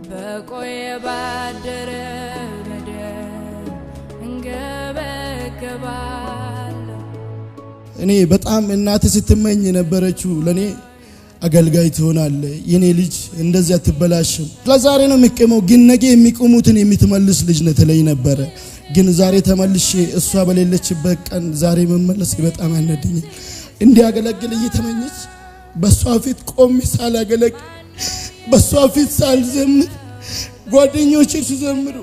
በቆየ ባደረ በደም እንገበገባለሁ። እኔ በጣም እናቴ ስትመኝ የነበረችው ለእኔ አገልጋይ ትሆናለህ፣ የኔ ልጅ እንደዚህ አትበላሽም። ለዛሬ ነው የሚቀመው፣ ግን ነገ የሚቆሙትን የምትመልስ ልጅ ነህ ትለኝ ነበረ። ግን ዛሬ ተመልሼ እሷ በሌለችበት ቀን ዛሬ መመለስ በጣም ያነደኛል። እንዲያገለግል እየተመኘች በእሷ ፊት ቆሜ ሳላገለግል፣ በእሷ ፊት ሳልዘምር፣ ጓደኞቼ ሲዘምሩ።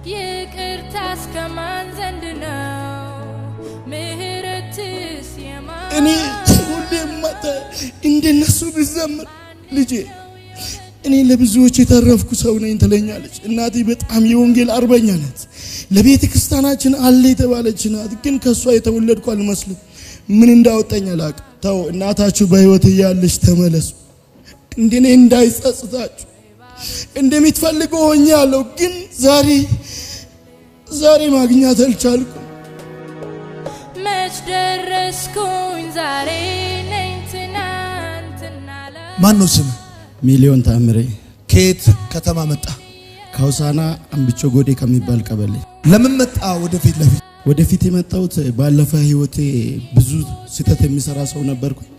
ይቅርታ እስከ ማን ዘንድ ነው? ምህረትስ የማን? እኔ ሁሌም ማታ እንደነሱ ብዘምር ልጄ እኔ ለብዙዎች የተረፍኩ ሰው ነኝ ትለኛለች። እናቴ በጣም የወንጌል አርበኛ ናት። ለቤተ ክርስቲያናችን አለ የተባለች ናት። ግን ከእሷ የተወለድኩ አልመስልም። ምን እንዳወጣኝ አላውቅም። ተው፣ እናታችሁ በሕይወት እያለች ተመለሱ። እንደኔ እንዳይጸጽታችሁ እንደምትፈልገው ሆኛለሁ። ግን ዛሬ ማግኘት አልቻልኩም። መች ደረስኩኝ ዛሬ ነኝ ትናንትና ላይ። ማን ነው ስምህ? ሚሊዮን ታምሬ። ከየት ከተማ መጣ? ከሆሳና አምብቾ ጎዴ ከሚባል ቀበሌ። ለምን መጣ ወደፊት ለፊት? ወደፊት የመጣሁት ባለፈ ህይወቴ ብዙ ስህተት የሚሰራ ሰው ነበርኩኝ።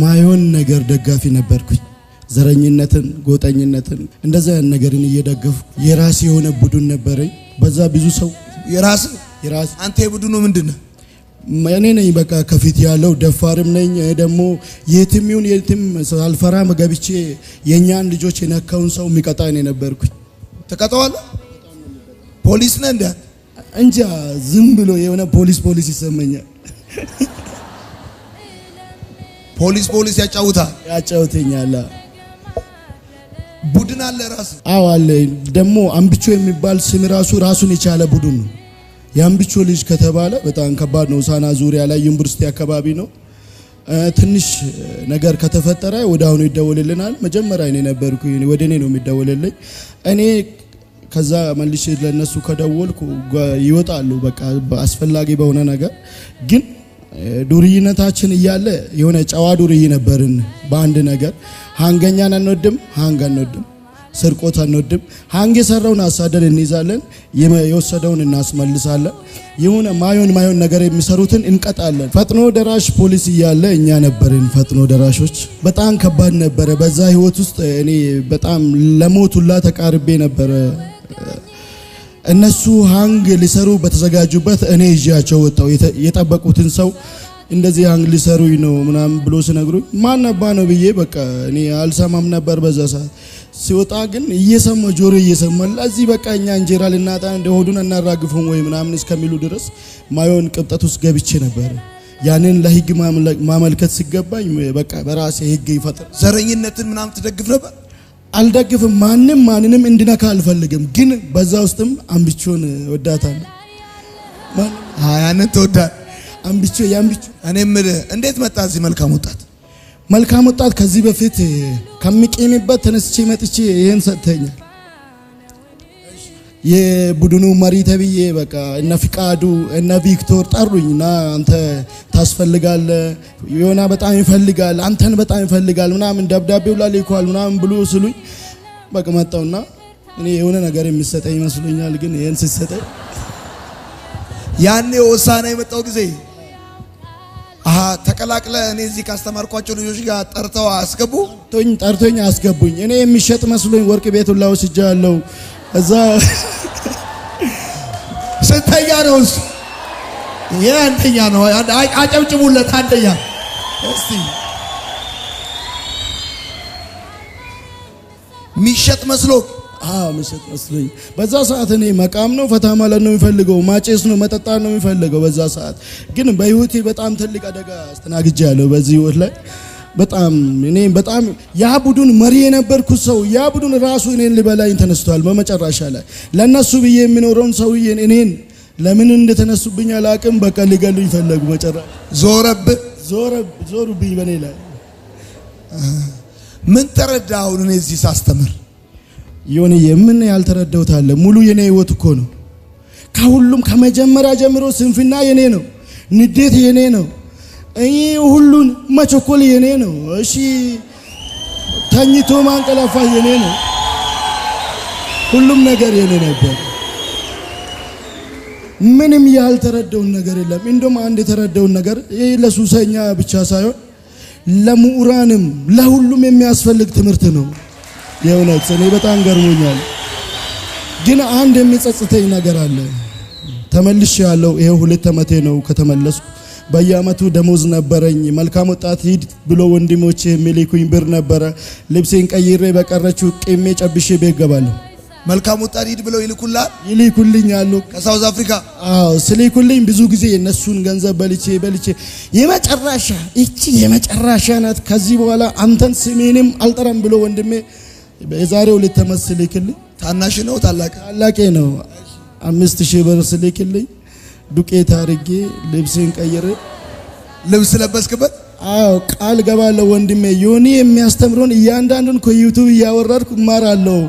ማየውን ነገር ደጋፊ ነበርኩኝ። ዘረኝነትን፣ ጎጠኝነትን እንደዛ ያን ነገርን እየደገፍኩ የራሴ የሆነ ቡድን ነበረኝ። በዛ ብዙ ሰው የራስህ? የራሴ። አንተ የቡድኑ ምንድን ነህ? እኔ ነኝ በቃ ከፊት ያለው፣ ደፋርም ነኝ። ደግሞ የትም ይሁን የትም ሳልፈራ ገብቼ የእኛን ልጆች የነካውን ሰው የሚቀጣ እኔ ነበርኩኝ። ትቀጠዋለህ? ፖሊስ ነህ እንዴ? እንጃ፣ ዝም ብሎ የሆነ ፖሊስ ፖሊስ ይሰማኛል። ፖሊስ ፖሊስ ያጫውታል። ያጫውተኛል። ቡድን አለ ራስህ? አዎ አለ። ደግሞ አምብቾ የሚባል ስም ራሱ ራሱን የቻለ ቡድን ነው። የአምብቾ ልጅ ከተባለ በጣም ከባድ ነው። ሆሳና ዙሪያ ላይ ዩኒቨርሲቲ አካባቢ ነው። ትንሽ ነገር ከተፈጠረ ወደ አሁኑ ይደወልልናል። መጀመሪያ እኔ ነበርኩ፣ ወደ እኔ ነው የሚደወልልኝ። እኔ ከዛ መልሼ ለነሱ ከደወልኩ ይወጣሉ። በቃ አስፈላጊ በሆነ ነገር ግን ዱርይነታችን እያለ የሆነ ጨዋ ዱርይ ነበርን። በአንድ ነገር ሃንገኛን አንወድም፣ ሃንግ አንወድም፣ ስርቆት አንወድም። ሃንግ የሰራውን አሳደን እንይዛለን፣ የወሰደውን እናስመልሳለን። የሆነ ማዮን ማዮን ነገር የሚሰሩትን እንቀጣለን። ፈጥኖ ደራሽ ፖሊስ እያለ እኛ ነበርን ፈጥኖ ደራሾች። በጣም ከባድ ነበረ። በዛ ህይወት ውስጥ እኔ በጣም ለሞት ሁላ ተቃርቤ ነበረ። እነሱ ሃንግ ሊሰሩ በተዘጋጁበት እኔ ይዣቸው ወጣው። የጠበቁትን ሰው እንደዚህ ሃንግ ሊሰሩኝ ነው ምናምን ብሎ ሲነግሩኝ ማን አባ ነው ብዬ በቃ እኔ አልሰማም ነበር በዛ ሰዓት። ሲወጣ ግን እየሰማ ጆሮ እየሰማ ለዚህ በቃ እኛ እንጀራ ልናጣ እንደ ሆዱን አናራግፈም ወይ ምናምን እስከሚሉ ድረስ ማዮን ቅብጠት ውስጥ ገብቼ ነበር። ያንን ለህግ ማመልከት ሲገባኝ በቃ በራሴ ህግ ይፈጥር። ዘረኝነትን ምናምን ትደግፍ ነበር? አልደግፍም። ማንም ማንንም እንድነካ አልፈልግም። ግን በዛ ውስጥም አምብቾን ወዳታለሁ። ያንን ትወዳለህ? አምብቾ የአምብቾ። እኔ የምልህ እንዴት መጣ እዚህ መልካም ወጣት? መልካም ወጣት ከዚህ በፊት ከሚቄምበት ተነስቼ መጥቼ ይሄን ሰጥተኛል። የቡድኑ መሪ ተብዬ በቃ እነ ፍቃዱ እነ ቪክቶር ጠሩኝ እና አንተ ታስፈልጋለህ፣ ዮና በጣም ይፈልጋል፣ አንተን በጣም ይፈልጋል ምናምን ደብዳቤው ላይ ልኳል ምናምን ብሎ ስሉኝ በቃ መጣውና እኔ የሆነ ነገር የሚሰጠኝ ይመስሉኛል፣ ግን ይሄን ሲሰጠኝ ያኔ ሆሳና የመጣው ጊዜ አሃ ተቀላቅለ እኔ እዚህ ካስተማርኳቸው ልጆች ጋር ጠርተው አስገቡ። ጠርቶኝ አስገቡኝ። እኔ የሚሸጥ መስሎኝ ወርቅ ቤት ሁላ ወስጃለሁ። እዛ ስንተኛ ነው እሱ? ይሄ አንደኛ ነው። አጨብጭቡለት። አንደኛ። እስቲ የሚሸጥ መስሎ? አዎ የሚሸጥ መስሎኝ። በዛ ሰዓት እኔ መቃም ነው ፈታ ማለት ነው የሚፈልገው፣ ማጨስ ነው መጠጣት ነው የሚፈልገው። በዛ ሰዓት ግን በህይወቴ በጣም ትልቅ አደጋ አስተናግጃለሁ። በዚህ ህይወት ላይ በጣም እኔ በጣም ያ ቡድን መሪ የነበርኩት ሰው ያ ቡድን ራሱ እኔን ሊበላኝ ተነስቷል። በመጨረሻ ላይ ለነሱ ብዬ የሚኖረውን ሰውዬ እኔን ለምን እንደተነሱብኝ አላውቅም። በቃ ሊገሉኝ ፈለጉ። መጨረሻ ዞረብህ? ዞሩብኝ በኔ ላይ። ምን ተረዳ አሁን እኔ እዚህ ሳስተምር? ዮኒዬ ምን ያልተረዳሁት አለ? ሙሉ የኔ ህይወት እኮ ነው። ከሁሉም ከመጀመሪያ ጀምሮ ስንፍና የኔ ነው፣ ንዴት የኔ ነው፣ እኔ ሁሉን መቸኮል የኔ ነው። እሺ ተኝቶ ማንቀላፋ የኔ ነው። ሁሉም ነገር የኔ ነበር። ምንም ያልተረዳውን ነገር የለም። እንደውም አንድ የተረዳውን ነገር ይህ ለሱሰኛ ብቻ ሳይሆን ለምሁራንም ለሁሉም የሚያስፈልግ ትምህርት ነው። የእውነት እኔ በጣም ገርሞኛል። ግን አንድ የሚጸጽተኝ ነገር አለ። ተመልሼ ያለው ይሄ 2 ዓመቴ ነው ከተመለስኩ። በየአመቱ ደሞዝ ነበረኝ። መልካም ወጣት ሂድ ብሎ ወንድሞቼ የሚልኩኝ ብር ነበረ። ልብሴን ቀይሬ በቀረችው ቂሜ ጨብሼ ቤት ገባለሁ። መልካም ወጣት ሂድ ብለው ይልኩልሃል? ይልኩልኛል። ከሳውዝ አፍሪካ? አዎ፣ ስልኩልኝ ብዙ ጊዜ የነሱን ገንዘብ በልቼ በልቼ የመጨረሻ እቺ የመጨረሻ ናት፣ ከዚህ በኋላ አንተን ስሜንም አልጠራም ብሎ ወንድሜ የዛሬው 2 ዓመት ስልክልኝ። ታናሽ ነው ታላቅ? ታላቄ ነው። 5000 ብር ስልክልኝ ዱቄት አድርጌ ልብሴን ቀይሬ። ልብስ ለበስክበት? አዎ፣ ቃል ገባለሁ ወንድሜ ዮኒ የሚያስተምረውን እያንዳንዱን ከዩቲዩብ እያወረድኩ እማራለሁ።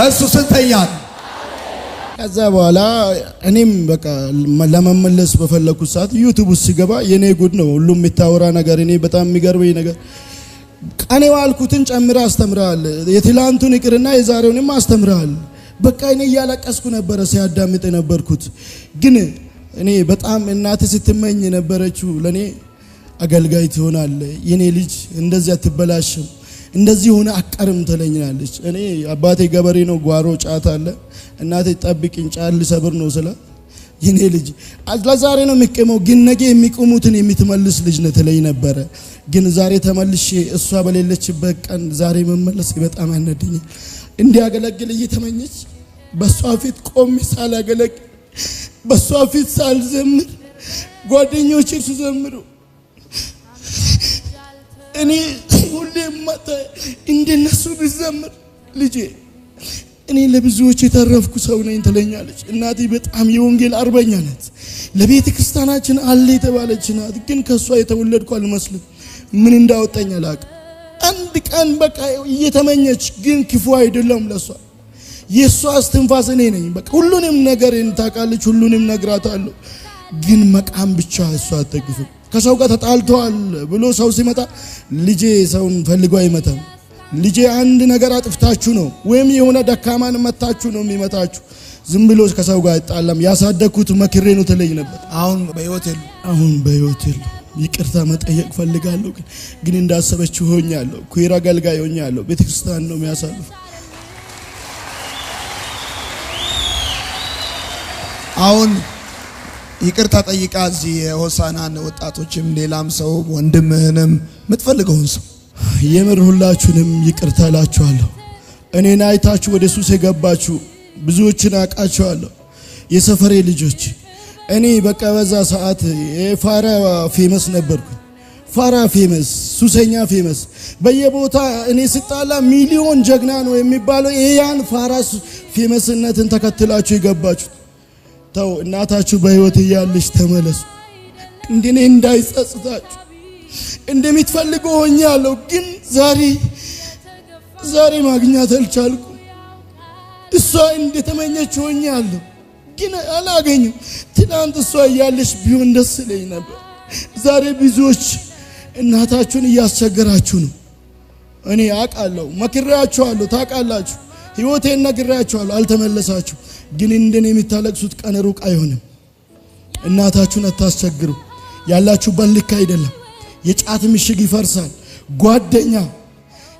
እሱ ስንተኛ? ከዛ በኋላ እኔም በቃ ለመመለስ በፈለኩት ሰዓት ዩቲዩብ ውስጥ ሲገባ የኔ ጉድ ነው ሁሉም የሚታወራ ነገር። እኔ በጣም የሚገርመኝ ነገር ቀኔ ዋልኩትን ጨምራ አስተምራል። የትላንቱን ይቅርና የዛሬውንም አስተምራል። በቃ እኔ እያለቀስኩ ነበረ ሲያዳምጥ የነበርኩት። ግን እኔ በጣም እናቴ ስትመኝ የነበረችው ለኔ አገልጋይ ትሆናለህ፣ የኔ ልጅ እንደዚህ አትበላሽም፣ እንደዚህ ሆነ አቀርም ትለኛለች። እኔ አባቴ ገበሬ ነው፣ ጓሮ ጫት አለ። እናቴ ጠብቂኝ ጫት ልሰብር ነው ስላት የኔ ልጅ ለዛሬ ነው የሚቀመው፣ ግን ነገ የሚቆሙትን የምትመልስ ልጅ ነው ትለኝ ነበረ። ግን ዛሬ ተመልሼ እሷ በሌለችበት ቀን ዛሬ መመለስ በጣም ያነደኛል። እንዲያገለግል እየተመኘች በሷ ፊት ቆሜ ሳላገለግል፣ በሷ ፊት ሳልዘምር፣ ጓደኞቼ ሲዘምሩ እኔ ሁሌም ማታ እንደነሱ ብዘምር ልጄ እኔ ለብዙዎች የተረፍኩ ሰው ነኝ ትለኛለች። እናቴ በጣም የወንጌል አርበኛ ናት። ለቤተ ክርስቲያናችን አለ የተባለች ናት። ግን ከሷ የተወለድኩ አልመስልም። ምን እንዳወጣኝ አላውቅም። አንድ ቀን በቃ እየተመኘች ግን ክፉ አይደለም ለሷ። የሷ እስትንፋስ እኔ ነኝ። በቃ ሁሉንም ነገር ታውቃለች፣ ሁሉንም ነግራታለሁ። ግን መቃም ብቻ እሷ አትደግፍም። ከሰው ጋር ተጣልተዋል ብሎ ሰው ሲመጣ ልጄ ሰውን ፈልጎ አይመታም። ልጄ አንድ ነገር አጥፍታችሁ ነው ወይም የሆነ ደካማን መታችሁ ነው የሚመታችሁ። ዝም ብሎ ከሰው ጋር አይጣላም። ያሳደግኩት መክሬ ነው ትለኝ ነበር። አሁን በህይወት የሉ? አሁን በህይወት የሉ። ይቅርታ መጠየቅ ፈልጋለሁ፣ ግን እንዳሰበችው ሆኛለሁ። ኩራ አገልጋይ ሆኛለሁ። ቤተክርስቲያን ነው የሚያሳልፈው። አሁን ይቅርታ ጠይቃ እዚህ የሆሳናን ወጣቶችም ሌላም ሰው ወንድምህንም የምትፈልገውን ሰው የምር ሁላችሁንም ይቅርታ እላችኋለሁ። እኔን አይታችሁ ወደ ሱስ የገባችሁ ብዙዎችን አውቃችኋለሁ። የሰፈሬ ልጆች እኔ በቃ በዛ ሰዓት የፋራ famous ነበርኩ። ፋራ famous፣ ሱሰኛ famous፣ በየቦታ እኔ ስጣላ ሚሊዮን ጀግና ነው የሚባለው። ያን ፋራ famous ነትን ተከትላችሁ የገባችሁት ተው፣ እናታችሁ በህይወት እያለች ተመለሱ። እንደኔ እንዳይጸጽታችሁ እንደምትፈልገው ሆኛለሁ። ግን ዛሬ ማግኘት አልቻልኩም። እሷ እንደተመኘች ሆኛለሁ፣ ግን አላገኘም። ትናንት እሷ እያለች ቢሆን ደስ ይለኝ ነበር። ዛሬ ብዙዎች እናታችሁን እያስቸገራችሁ ነው። እኔ አውቃለሁ፣ መክሬያችኋለሁ፣ ታውቃላችሁ፣ ህይወቴን ነግሬያችኋለሁ፣ አልተመለሳችሁ። ግን እንደኔ የምታለቅሱት ቀን ሩቅ አይሆንም። እናታችሁን አታስቸግሩ። ያላችሁበት ልክ አይደለም። የጫት ምሽግ ይፈርሳል። ጓደኛ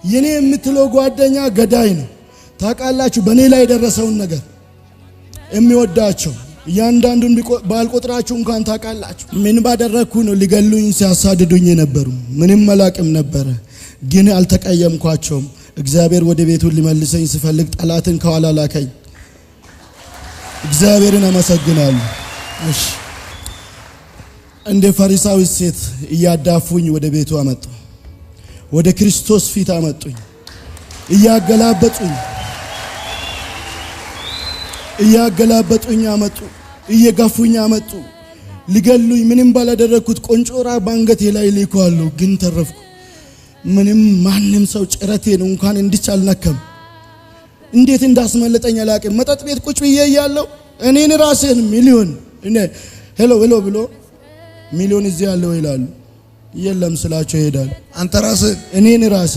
የኔ የምትለው ጓደኛ ገዳይ ነው። ታውቃላችሁ በኔ ላይ የደረሰውን ነገር። የሚወዳቸው እያንዳንዱን ባልቆጥራችሁ እንኳን ታውቃላችሁ። ምን ባደረግኩ ነው ሊገሉኝ ሲያሳድዱኝ የነበሩ? ምንም አላቅም ነበረ፣ ግን አልተቀየምኳቸውም። እግዚአብሔር ወደ ቤቱ ሊመልሰኝ ሲፈልግ ጠላትን ከኋላ ላከኝ። እግዚአብሔርን አመሰግናለሁ። እሺ፣ እንደ ፈሪሳዊ ሴት እያዳፉኝ ወደ ቤቱ አመጡ። ወደ ክርስቶስ ፊት አመጡኝ። እያገላበጡኝ አመጡ። እየገፉኝ አመጡ። ሊገሉኝ ምንም ባላደረግኩት ቆንጮራ ባንገቴ ላይ ልኳሉ፣ ግን ተረፍኩ። ምንም ማንም ሰው ጭረቴን እንኳን እንድች አልነከም። እንዴት እንዳስመለጠኝ አላውቅም። መጠጥ ቤት ቁጭ ብዬ እያለሁ እኔን ራሴን ሚሊዮን እኔ Hello hello ብሎ ሚሊዮን እዚህ ያለው ይላሉ። የለም ስላቸው ይሄዳሉ። አንተ ራስህ እኔን ራሴ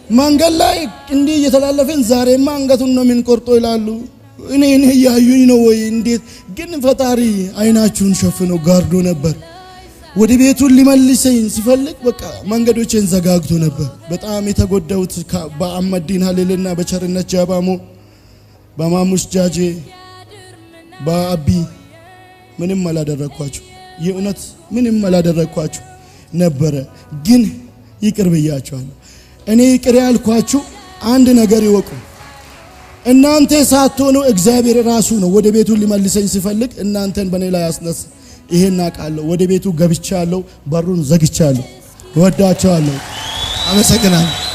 መንገድ ላይ እንዲህ እየተላለፍን ዛሬማ አንገቱን ነው የምንቆርጠው ይላሉ። እኔ እያዩኝ ነው ወይ እንዴት? ግን ፈጣሪ አይናችሁን ሸፍኖ ጋርዶ ነበር። ወደ ቤቱ ሊመልሰኝ ሲፈልግ በቃ መንገዶቼን ዘጋግቶ ነበር። በጣም የተጎዳሁት በአህመዲን ሀሊልና በቸርነት ጃባሞ፣ በማሙሽ ጃጄ፣ በአቢ ምንም አላደረግኳችሁ። የእውነት ምንም አላደረግኳችሁ ነበረ፣ ግን ይቅር ብያችኋለሁ። እኔ ይቅር ያልኳችሁ አንድ ነገር ይወቁ። እናንተ ሳትሆኑ እግዚአብሔር ራሱ ነው ወደ ቤቱ ሊመልሰኝ ሲፈልግ እናንተን በእኔ ላይ ያስነሳ። ይሄን አውቃለሁ። ወደ ቤቱ ገብቻለሁ፣ በሩን ዘግቻለሁ። እወዳቸዋለሁ። አመሰግናለሁ።